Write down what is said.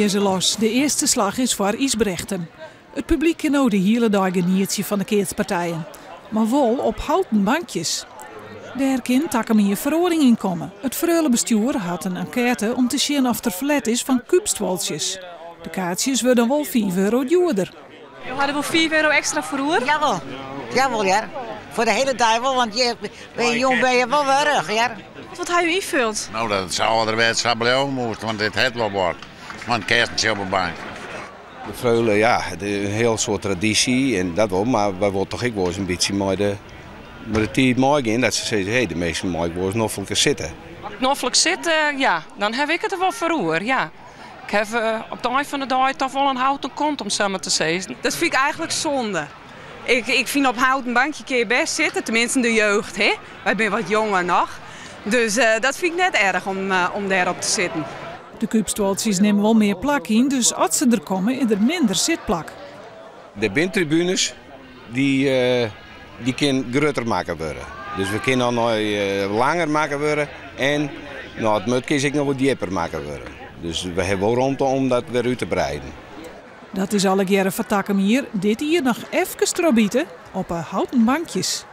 gean se los. De earste slach is foar Ysbrechtum. It publyk kin no de hiele dei genietsje fan de keatspartijen. Mar wol op houten bankjes. Dêr kin takom jier feroaring yn komme. It Freulebestjoer hat in enkête om te sjen oft der ferlet is fan kúpstuoltsjes. De kaartsjes wurde dan wol €5 djoerder. Jo ha der wol €5 ekstra foar oer? Jawol, jawol hear. Foar de hiele dei wol, want je binne jong ben je wol wurch hear. Wat ha jo ynfuld? No, dat it sa âlderwets sa bliuwe moast, want dit hat wol wat. Want kerstensje op de bank. De Freule, ja, it is in hiel soad tradysje en dat wol, mar wy wolle toch ek wol ris in bytsje mei de, mei de tiid meigean. Dat se sizze, hé, de minsken meie ek wol ris nofliker sitte. Noflik sitte, ja, dan haw ik it der wol foar oer, ja. Ik haw op de ein fan de dei toch wol in houten kont om samar te sizzen. Dat fyn ik eigentlik sonde. Ik, ik fyn op houten bankje kin je bêst sitte, teminsten de jeugd, hè. Wy binne wat jonger noch. Dus dat fyn ik net erch om, om dêrop te sitten. De kúpstuoltsjes nimme wol mear plak yn, dus as se der komme is der minder sitplak. Der binne tribunes dy, dy kin grutter makke wurde. Dus we kinne dan noch langer makke wurde en no, it mut kin ek noch wat djipper makke wurde. Dus we hawwe wol romte om dat wer út te breiden. Dat is allegearre foar takom jier. Dit jier noch efkes trochbite op 'e houten bankjes.